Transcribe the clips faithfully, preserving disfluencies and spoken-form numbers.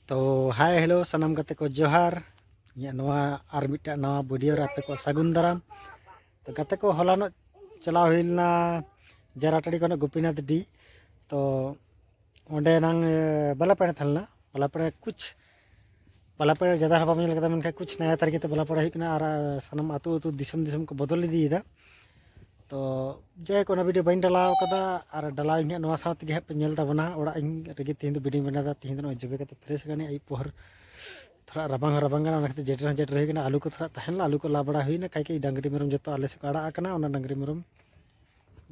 ᱛᱚ hi hello ᱥᱟᱱᱟᱢ ᱜᱟᱛᱮ ᱠᱚ ᱡᱚᱦᱟᱨ᱾ ᱤᱧᱟᱹᱜ ᱱᱚᱣᱟ ᱟᱨ ᱢᱤᱫᱴᱟᱝ ᱱᱟᱣᱟ ᱵᱷᱤᱰᱤᱭᱳ ᱨᱮ ᱟᱯᱮ ᱠᱚ ᱥᱟᱹᱜᱩᱱ ᱫᱟᱨᱟᱢ᱾ ᱛᱚ ᱜᱟᱛᱮ ᱠᱚ, ᱦᱚᱞᱟᱱᱚᱜ ᱪᱟᱞᱟᱣ ᱦᱩᱭ ᱞᱮᱱᱟ ᱡᱟᱨᱟᱴᱟᱲᱤ ᱠᱷᱚᱱᱟᱜ ᱜᱳᱯᱤᱱᱟᱛᱷ ᱰᱤ᱾ ᱛᱚ ᱚᱸᱰᱮ ᱱᱟᱝ ᱵᱟᱞᱟᱯᱟᱲᱟ ᱛᱟᱦᱮᱸ ᱞᱮᱱᱟ᱾ ᱵᱟᱞᱟᱯᱟᱲᱟ ᱠᱩᱪ ᱵᱟᱞᱟᱯᱟᱲᱟ ᱡᱟᱫᱟ ᱦᱚᱸ ᱵᱟᱢ ᱧᱮᱞ ᱠᱟᱫᱟ, ᱢᱮᱱᱠᱷᱟᱱ ᱠᱩᱪ ᱱᱟᱭᱟ ᱛᱟᱹᱨᱤᱠᱷ ᱛᱮ ᱵᱟᱞᱟᱯᱟᱲᱟ ᱦᱩᱭᱩᱜ ᱠᱟᱱᱟ᱾ ᱟᱨ ᱥᱟᱱᱟᱢ ᱟᱹᱛᱩ ᱟᱹᱛᱩ ᱫᱤᱥᱚᱢ ᱫᱤᱥᱚᱢ ᱠᱚ ᱵᱚᱫᱚᱞ ᱤᱫᱤᱭᱮᱫᱟ᱾ ᱛᱚ ᱡᱟᱭᱦᱳᱠ, ᱚᱱᱟ ᱵᱷᱤᱰᱤᱭᱳ ᱵᱟᱹᱧ ᱰᱟᱞᱟᱣ ᱠᱟᱫᱟ, ᱟᱨ ᱰᱟᱞᱟᱣ ᱤᱧ ᱦᱟᱸᱜ ᱱᱚᱣᱟ ᱥᱟᱶ ᱛᱮᱜᱮ ᱦᱟᱸᱜ ᱯᱮ ᱧᱮᱞ ᱛᱟᱵᱚᱱᱟ᱾ ᱚᱲᱟᱜ ᱤᱧ ᱨᱮᱜᱮ ᱛᱮᱦᱮᱧ ᱫᱚ ᱵᱷᱤᱰᱤᱭᱳᱧ ᱵᱮᱱᱟᱣ ᱮᱫᱟ᱾ ᱛᱮᱦᱮᱧ ᱫᱚ ᱱᱚᱜᱼᱚᱭ ᱡᱚᱵᱮ ᱠᱟᱛᱮ ᱯᱷᱨᱮᱥ ᱠᱟᱹᱱᱟᱹᱧ᱾ ᱟᱹᱭᱩᱵ ᱯᱚᱦᱚᱨ ᱛᱷᱚᱲᱟ ᱨᱟᱵᱟᱝ ᱦᱚᱸ ᱨᱟᱵᱟᱝ ᱠᱟᱱᱟ, ᱚᱱᱟ ᱠᱷᱟᱹᱛᱤᱨ ᱡᱮᱴᱮᱨ ᱦᱚᱸ ᱡᱮᱴᱮᱨ ᱦᱩᱭ ᱠᱟᱱᱟ᱾ ᱟᱹᱞᱩ ᱠᱚ ᱛᱷᱚᱲᱟ ᱛᱟᱦᱮᱸ ᱞᱮᱱᱟ, ᱟᱹᱞᱩ ᱠᱚ ᱞᱟ ᱵᱟᱲᱟ ᱦᱩᱭᱱᱟ᱾ ᱠᱟᱭ ᱠᱟᱭ ᱰᱟᱝᱨᱤ ᱢᱮᱨᱚᱢ ᱡᱚᱛᱚ ᱟᱞᱮ ᱥᱮᱫ ᱠᱚ ᱟᱲᱟᱜ ᱟᱠᱟᱱᱟ, ᱚᱱᱟ ᱰᱟᱝᱨᱤ ᱢᱮᱨᱚᱢ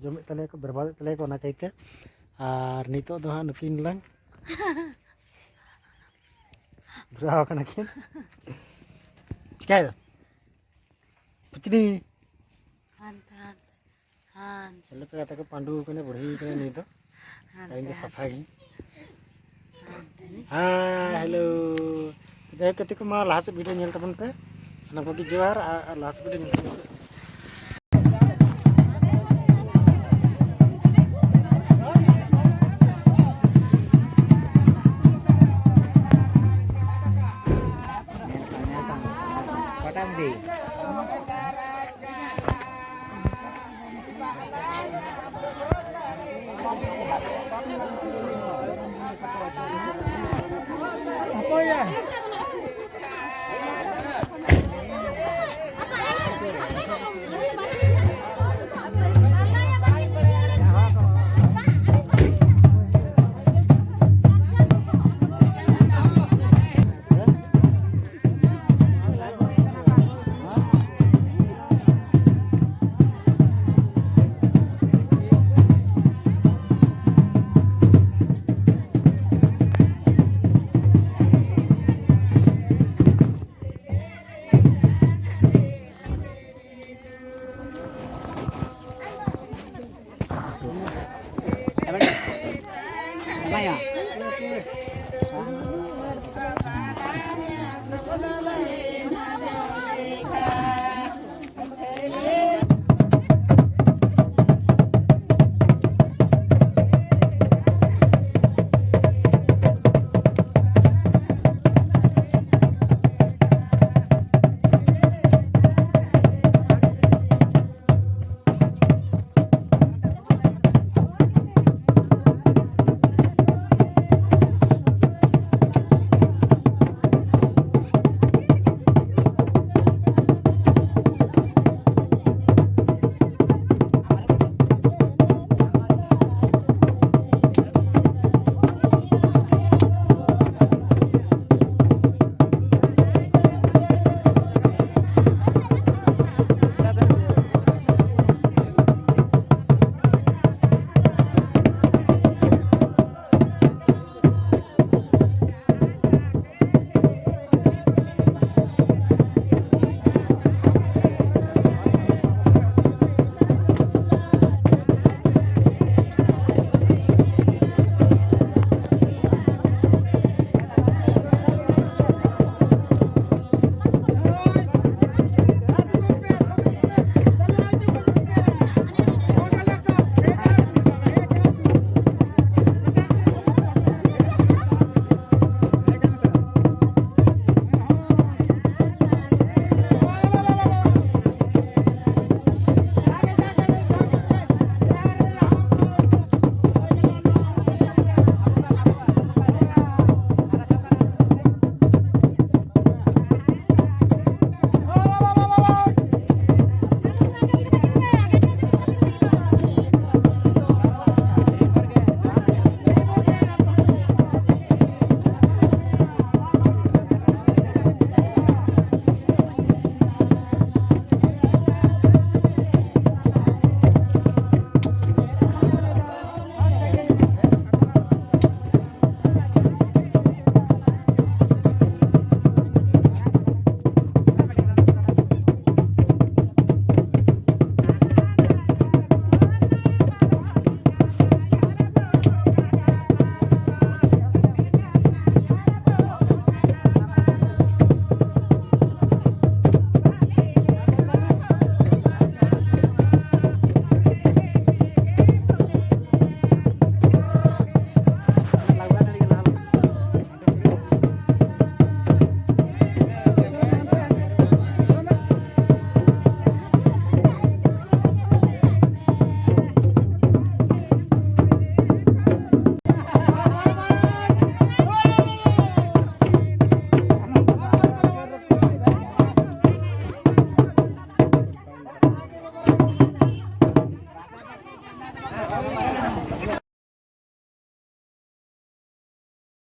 ᱡᱚᱢᱮᱫ ᱛᱟᱞᱮᱭᱟ ᱠᱚ, ᱵᱮᱨᱵᱟᱫᱮᱫ ᱛᱟᱞᱮᱭᱟ ᱠᱚ, ᱚᱱᱟ ᱠᱟᱭᱛᱮ᱾ ᱟᱨ ᱱᱤᱛᱚᱜ ᱫᱚ ᱦᱟᱸᱜ ᱱᱩᱠᱤᱱ ᱞᱟᱝ ᱫᱷᱩᱨᱟᱣ ᱠᱟᱱᱟ ᱠᱤᱱ᱾ ᱪᱤᱠᱟᱭ ᱫᱟ? ᱯᱩᱪᱱᱤ᱾ ᱦᱟᱱᱛᱮ, ᱦᱟᱱᱛᱮ, ᱦᱟᱱᱛᱮ᱾ ᱧᱮᱞ ᱯᱮ ᱜᱟᱛᱮ ᱠᱚ, ᱯᱟᱸᱰᱩ ᱠᱟᱱᱟ, ᱵᱩᱲᱦᱤ ᱠᱟᱱᱟ ᱱᱩᱭ ᱫᱚ᱾ ᱦᱟᱱᱛᱮ, ᱤᱧ ᱫᱚ ᱦᱟᱱᱛᱮ᱾ ᱥᱟᱯᱷᱟ ᱜᱤᱧ᱾ ᱦᱟᱱᱛᱮ᱾ ᱦᱮᱸ, ᱦᱮᱞᱳ᱾ ᱡᱟᱭᱦᱳᱠ ᱜᱟᱛᱮ ᱠᱚ, ᱢᱟ ᱞᱟᱦᱟ ᱥᱮᱫ ᱵᱷᱤᱰᱤᱭᱳ ᱧᱮᱞ ᱛᱟᱵᱚᱱ ᱯᱮ᱾ ᱥᱟᱱᱟᱢ ᱠᱚᱜᱮ ᱡᱚᱦᱟᱨ, ᱟᱨ, ᱟᱨ ᱞᱟᱦᱟ ᱥᱮᱫ ᱵᱷᱤᱰᱤᱭᱳ ᱧᱮᱞ ᱛᱟᱵᱚᱱ ᱯᱮ᱾ ᱯᱟᱴᱟᱢ ᱫᱤ᱾